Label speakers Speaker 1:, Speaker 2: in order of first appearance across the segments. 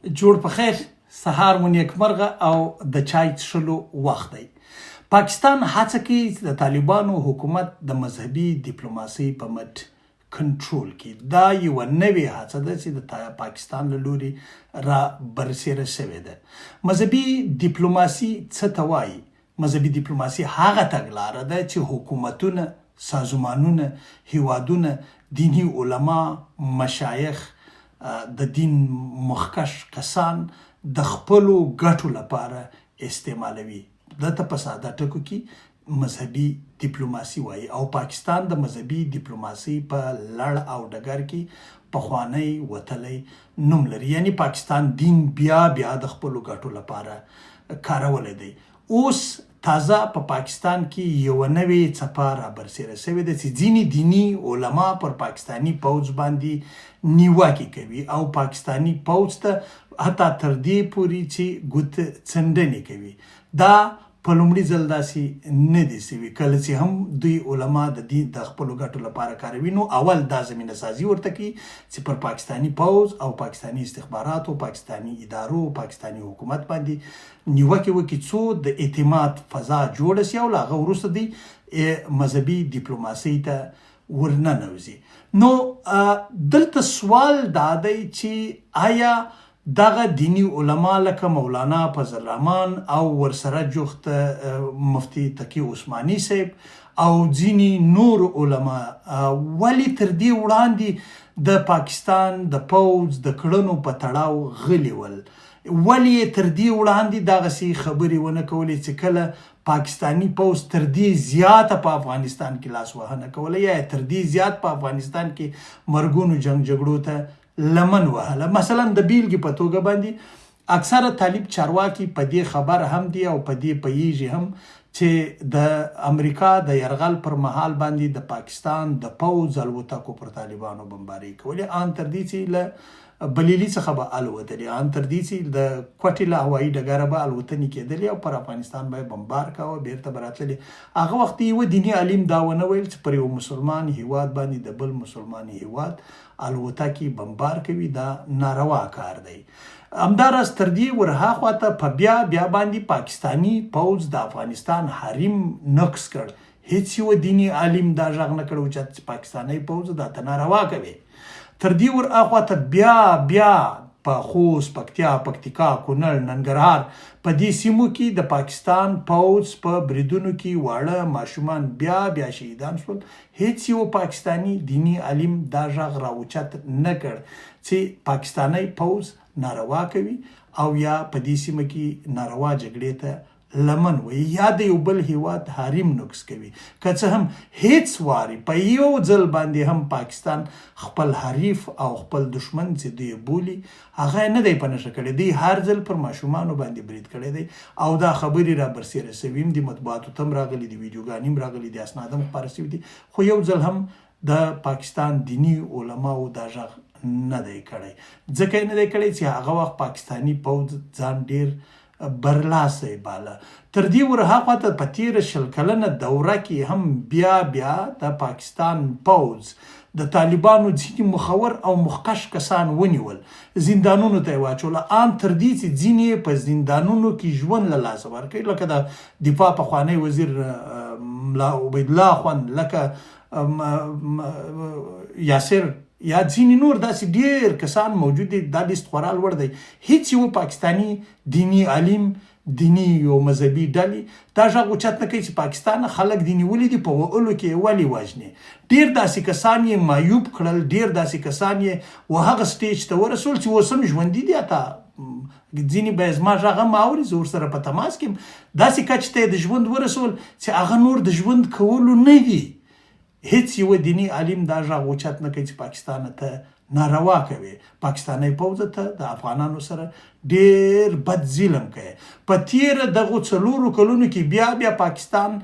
Speaker 1: جوړ په خیر، سهار مو نیکمرغه او د چای څښلو وخت دی. پاکستان هڅه کوي چې د طالبانو حکومت د مذهبي دیپلوماسۍ په مټ کنټرول کړي. دا یوه نوې هڅه ده چې د پاکستان له لوري را برسېره شوې ده. مذهبي دیپلوماسي څه ته وايي؟ مذهبي دیپلوماسي هغه تګلاره ده چې حکومتونه، سازمانونه، هیوادونه، دیني علما، مشایخ، د دین مخکښ کسان د خپلو ګټو لپاره استعمالوي. ده ته په ساده ټکو کې مذهبي دیپلوماسي وايي او پاکستان د مذهبي دیپلوماسۍ په لړ او ډګر کې پخوانی وتلی نوم لري. یعنې پاکستان دین بیا بیا د خپلو ګټو لپاره کارولی دی. اوس تازه په پاکستان کې یوه نوې څپه رابرسېره شوې ده چې ځینې دیني علما پر پاکستاني پوځ باندې نیوکې کوي او پاکستاني پوځ ته حتی تر دې پورې چې ګوت څنډنې کوي. دا په لومړي ځل داسې نه دي شوي، کله چې هم دوی علما د دین د خپلو ګټو لپاره کاروي نو اول دا زمینه سازي ورته کوي چې پر پاکستاني پوځ او پاکستاني استخباراتو، پاکستاني ادارو، پاکستاني حکومت باندې نیوکې وکړي څو د اعتماد فضا جوړه شي او له هغه وروسته دوی مذهبي دیپلوماسۍ ته ورننوځي. نو دلته سوال دا دی چې آیا دغه دیني علما لکه مولانا فضل الرحمن او ورسره جوخت مفتي تقي عثماني صاحب او ځینې نور علما ولې تر دې وړاندې د پاکستان د پوځ د کړنو په تړاو غلي ول؟ ولې یې تر دې وړاندې دغسې خبرې ونه کولې چې کله پاکستاني پوځ تر دې زیاته په افغانستان کې لاسوهنه کوله یا یې تر دې زیات په افغانستان کې مرګونو جنګ جګړو ته لمن وهله؟ مثلا د بیلګې په توګه باندې اکثره طالب چارواکي په دې خبر هم دي او په دې پوهیږي هم چې د امریکا د یرغل پر مهال باندې د پاکستان د پوځ الوتکو پر طالبانو بمبارۍ کولې، آن تر دې چې له بلیلي څخه به الوتلې، آن تر دې چې د کوټې له هوایي ډګره به الوتنې کېدلې او پر افغانستان به یې بمبار کاوه، بېرته به راتللې. هغه وخت یوه دیني عالم دا ونه ویل چې پر یوه مسلمان هیواد باندې د بل مسلمان هیواد الوتکې بمبار کوي، دا ناروا کار دی. همداراز تر دې ورهاخوا ته په بیا بیا باندې پاکستاني پوځ د افغانستان حریم نقض کړ، هیڅ یوه دیني عالم دا غږ نه کړ اوچت چې پاکستانی پوځ دا ته ناروا کوي. تر دې ور اخوا ته بیا بیا په خوست، پکتیا، پکتیکا، کونړ، ننګرهار په دې سیمو کې د پاکستان پوځ په بریدونو کې واړه ماشومان بیا بیا شهیدان شول، هیڅ یوه پاکستاني دیني عالم دا غږ را اوچت نه کړ چې پاکستانی پوځ ناروا کوي او یا په دې سیمه کې ناروا جګړې ته لمن وهي یا د یو بل هیواد حریم نقص کوي. که څه هم هیڅ وارې په یو ځل باندې هم پاکستان خپل حریف او خپل دښمن چې دوی یې بولي هغه یې نه دی په نښه کړی، دوی هر ځل پر ماشومانو باندې برید کړی دی او دا خبرې را برسېره شوي هم دي، مطبوعاتو ته هم راغلي دي، ویډیوګانې هم راغلي دي، اسناد هم خپاره شوي دي، خو یو ځل هم د پاکستان دیني علماوو دا غږ نه دی کړی، ځکه یې نه دی کړی چې هغه وخت پاکستاني پوځ ځان ډېر برلاسی باله. تر دې ور هاخوا ته په تېره 20 کلنه دوره کې هم بیا بیا د پاکستان پوځ د طالبانو ځینې مخور او مخکښ کسان ونیول، زندانونو ته یې واچول، آن تر دې چې ځینې یې په زندانونو کې ژوند له لاسه ورکړ، لکه د دفاع پخوانی وزیر ملا عبیدالله اخوند، لکه یاسر یا ځینې نور داسې ډېر کسان موجود دي، دا لیست خورا لوړ دی. هیڅ یو پاکستاني دیني عالم، دیني یو مذهبي ډلې دا غږ اوچت نه کوي چې پاکستان خلک دې نیولي دي په وهلو کې یې ولې وژنې. ډېر داسې کسان یې معیوب کړل، ډېر داسې کسان یې و هغه سټیج ته ورسول چې اوس هم ژوندي دي، حتی ځینې به یې زما غږ هم اوري، زه ورسره په تماس کې یم، داسې کچ ته یې د ژوند ورسول چې هغه نور د ژوند کولو نه دي. هیڅ یوه دیني عالم دا غږ اوچت نه کوي چې پاکستان ته ناروا کوي، پاکستانی پوځ ته د افغانانو سره ډیر بد ظلم کوي. په تیره دغو 4 کلونو کې بیا بیا پاکستان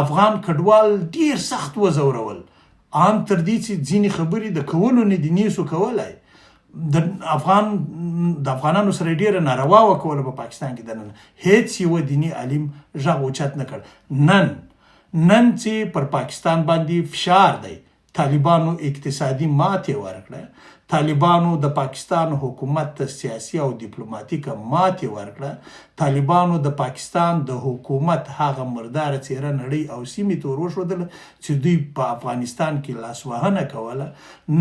Speaker 1: افغان کډوال ډیر سخت وځورول، آن تر دې چې ځینې خبرې د کولو نه دي نیسو کولای. د افغان د افغانانو سره ډیره ناروا وکوله په پاکستان کې دننه، هیڅ یوه دیني عالم غږ اوچت نه کړ. نن نن چې پر پاکستان باندې فشار دی، طالبانو اقتصادي ماتې ورکړه، طالبانو د پاکستان حکومت ته سیاسي او دیپلوماتیکه ماتې ورکړه، طالبانو د پاکستان د حکومت هغه مرداره څېره نړۍ او سیمې ته وروښودله چې دوی په افغانستان کې لاسوهنه کوله،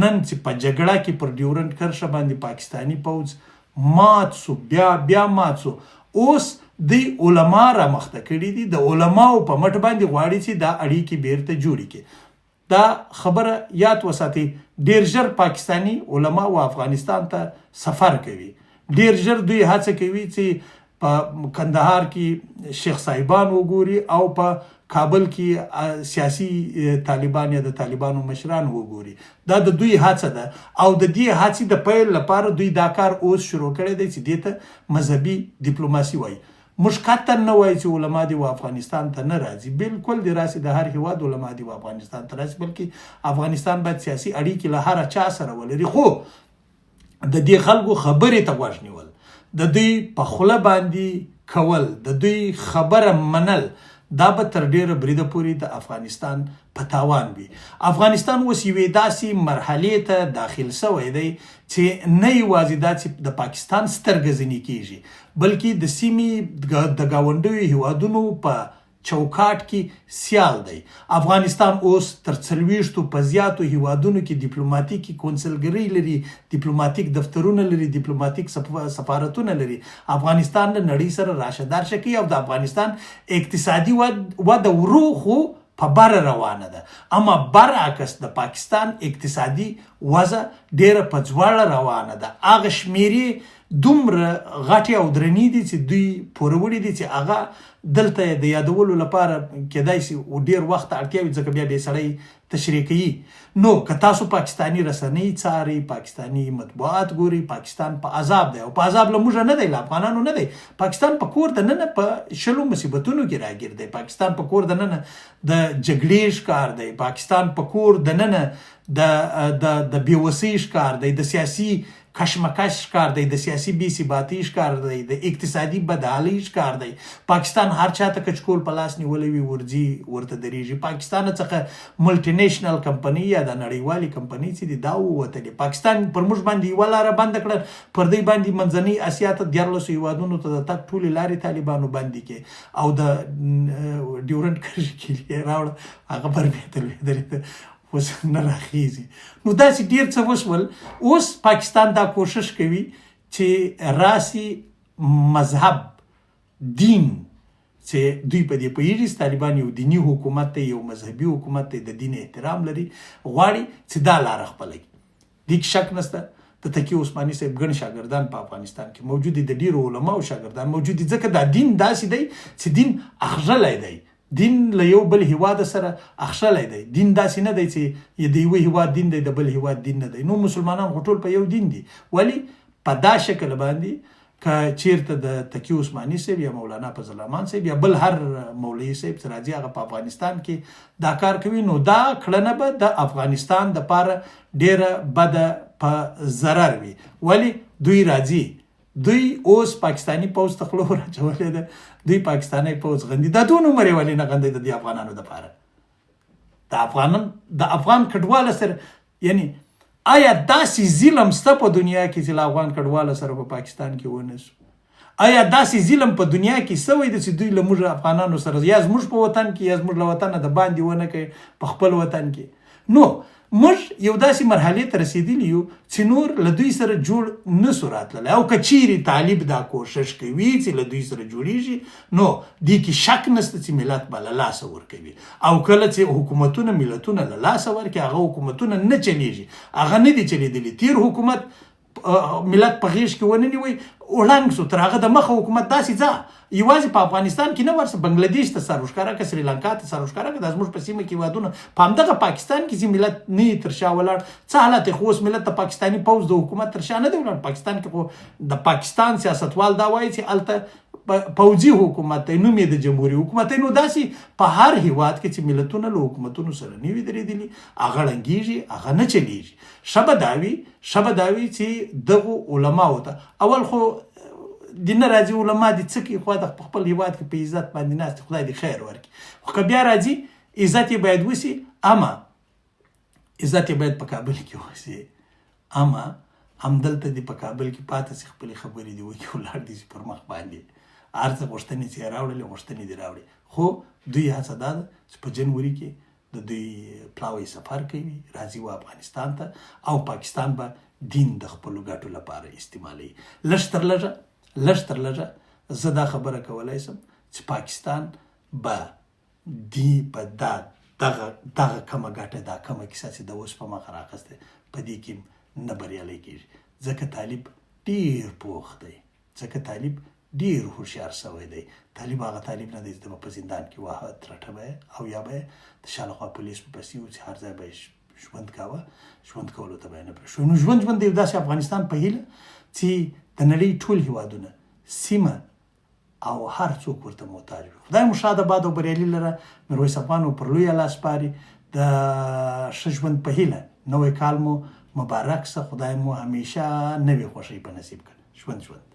Speaker 1: نن چې په جګړه کې پر ډیورنډ کرښه باندې پاکستاني پوځ مات شو، بیا بیا مات شو، اوس دوی علما رامخته کړي دي، د علماوو په مټ باندې غواړي چې دا اړیکې بیرته جوړې کړي. دا خبره یاد وساتئ، ډېر ژر پاکستاني علما و افغانستان ته سفر کوي، ډېر ژر دوی هڅه کوي چې په کندهار کې شیخ صاحبان وګوري او په کابل کې سیاسي طالبان یا د طالبانو مشران وګوري. دا د دوی هڅه ده او د دې هڅې د پیل لپاره دوی دا کار اوس شروع کړی دی چې دې ته مذهبي دیپلوماسي وایي. موږ قطعاً نه وایو چې علما دې و افغانستان ته نه راځي، بلکل دې راسي، د هر هیواد علما دې و افغانستان ته راسي، بلکې افغانستان باید سیاسي اړیکې له هره چا سره ولري، خو د دې خلکو خبرې ته غوږ نیول، د دوی په خوله باندې کول، د دوی خبره منل، دا به تر ډېره بریده پورې د افغانستان په تاوان وي. افغانستان اوس یوې داسې مرحلې ته داخل شوی دی چې نه یوازې دا چې د پاکستان سترګه ځنې کېږي، بلکې د سیمې د ګاونډیو هېوادونو په چوکاټ کې سیال دی. افغانستان اوس تر څلوېښتو په زیاتو هېوادونو کې دیپلوماتیکې کونسلګرۍ لري، دیپلوماتیک دفترونه لري، دیپلوماتیک سفارتونه لري. افغانستان له نړۍ سره راشه درشه کوي او د افغانستان اقتصادي وده ورو خو په بره روانه ده، اما برعکس د پاکستان اقتصادي وضع ډېره په ځوړه روانه ده. هغه شمېرې دومره غټې او درنې دي چې دوی پوروړي دي چې هغه دلته د یادولو لپاره کېدای شي ډېر وخت ته اړتیا وي، ځکه بیا به یې سړی تشریح کوي. نو که تاسو پاکستاني رسنۍ څارئ، پاکستاني مطبوعات ګورئ، پاکستان په عذاب دی او په عذاب له موږ نه دی، له افغانانو نه دی. پاکستان په کور دننه په شلو مصیبتونو کې راګیر دی، پاکستان په کور دننه د جګړې ښکار دی، پاکستان په کور دننه د د د بې وسۍ ښکار دی، د سیاسي کشمکش ښکار دی، د سیاسي بې ثباتۍ ښکار دی، د اقتصادي بدحالۍ ښکار دی. پاکستان هر چا ته کچکول په لاس نیولی وي ورځي ورته درېږي. پاکستان څخه ملټي نېشنل کمپنۍ یا دا نړیوالې کمپنۍ چې دي دا ووتلې. پاکستان پر موږ باندې یوه لاره بنده کړه، پر دوی باندې منځنۍ اسیا ته دیارلسو هېوادونو ته د تګ ټولې لارې طالبانو بندې کړې او د ډیورنډ کرښې کیلي یې راوړه، هغه برمې ته لوېدلې ده. اوس نه راخیږي. نو داسې ډیر څه وشول. اوس پاکستان دا کوشش کوي چې راسي مذهب دین، چې دوی په دې پوهیږي چې طالبان یو دیني حکومت دی، یو مذهبي حکومت دی، د دین احترام لري، غواړي چې دا لاره خپله کړي. دې کې شک نشته د تقي عثماني صاحب ګڼ شاګردان په افغانستان کې موجود دي، د ډیرو علماو شاګردان موجود دي، ځکه دا دین داسې دی چې دین اخښلی دی، دین له یو بل هیواد سره اخښلی دی، دین داسې نه دی چې د یوه هیواد دین دی د بل هیواد دین نه دی. نو مسلمانان خو ټول په یو دین دي، ولی په دا شکل باندې که چیرته د تقي عثماني صاحب یا مولانا فضل الرحمن صاحب یا بل هر مولوي صاحب چې راځي هغه په افغانستان کې دا کار کوي، نو دا کړنه به د افغانستان د پاره ډیره بده په ضرر وي. ولی دوی راځي، دوی اوس پاکستاني پوځ ته خوله ور اچولې ده، دوی پاکستانی پوځ غندي، دا دون عمر یې ولې نه غندي د دې افغانانو دپاره، د افغانان د افغان کډواله سره؟ یعنی آیا داسې ظلم شته په دنیا کې چې له افغان کډواله سره په پاکستان کې ونه شو؟ آیا داسې ظلم په دنیا کې سوی دی چې دوی له موږ افغانانو سره یا زموږ په وطن کې یا زموږ له وطنه د باندې ونه کوي په خپل وطن کې؟ نو موږ یو داسې مرحلې ته رسېدلي یو چې نور له دوی سره جوړ نه سو راتللی، او که چیرې طالب دا کوشش کوي چې له دوی سره جوړیږي، نو دې کې شک نشته چې ملت به له لاسه ورکوي، او کله چې حکومتونه ملتونه له لاسه ورکړي هغه حکومتونه نه چلیږي، هغه نه دي چلیدلي. تیر حکومت ملت په غیږ کې ونه نیوي وړنګ سو، تر هغه د مخه حکومت داسې ځه یوازې په افغانستان کې نه، ورسه بنګلادیش ته سر وښکاره که سریلانکا ته سر وښکاره که، دا زموږ په سیمه کې هېوادونه په همدغه پاکستان کې چې ملت نه تر شا ولاړ څه حالت، خو اوس ملت د پاکستاني پوځ د حکومت تر شا نه دی ولاړ. پاکستان کې خو د پاکستان سیاستوال دا وایي چې هلته پوځي حکومت دی، نوم یې د جمهوري حکومت دی. نو داسې په هر هیواد کې چې ملتونه له حکومتونو سره نه وي درېدلي هغه ړنګېږي، هغه نه چلېږي. ښه به دا وي، ښه به دا وي چې دغو علماو ته اول خو دې نه راځي، علما دې څه کوي، خو د خپل هیواد کې په عزت باندې ناست دي، خدای دې خیر ورکړي. خو که بیا راځي عزت یې باید وسي، اما عزت یې باید په کابل کې وسي، اما همدلته دې په کابل کې پاته سي، خپلې خبرې دې وکړي او لاړ دې سي پر مخ باندې. هر څه غوښتنې چې یې راوړلې، غوښتنې دې راوړي. خو دوی هڅه دا ده چې په جنوري کې د دوی پلاوی سفر کوي، راځي و افغانستان ته او پاکستان به دین د خپلو ګټو لپاره استعمالوي. لږ تر لږه، لږ تر لږه زه دا خبره کولای شم چې پاکستان به دی په دا دغه دغه کمه ګټه، دا کمه کیسه چې د اوس په مخه راخسته، په دې کې نه بریالی کیږي، ځکه طالب ډیر پوخ دی، ځکه طالب ډیر هوښیار شوی دی. طالب هغه طالب نه دی چې د په زندان کې واهه ترټه به او یا به د شا لخوا پولیس په پسې و چې هر ځای به ژوند کاوه، ژوند کولو ته به نه پرېښود. نو ژوند ژوند د یو داسې افغانستان په هیله چې د نړۍ ټول هیوادونه، سیمه او هر څوک ورته محتاج وي. خدای مو ښاد آباد او بریالي لره. میرویس افغان مو پر لوی الله سپاري، د ښه ژوند په هیله. نوی کال مو مبارک سه، خدای مو همیشه نوې خوښۍ په نصیب کړه. ژوند ژوند.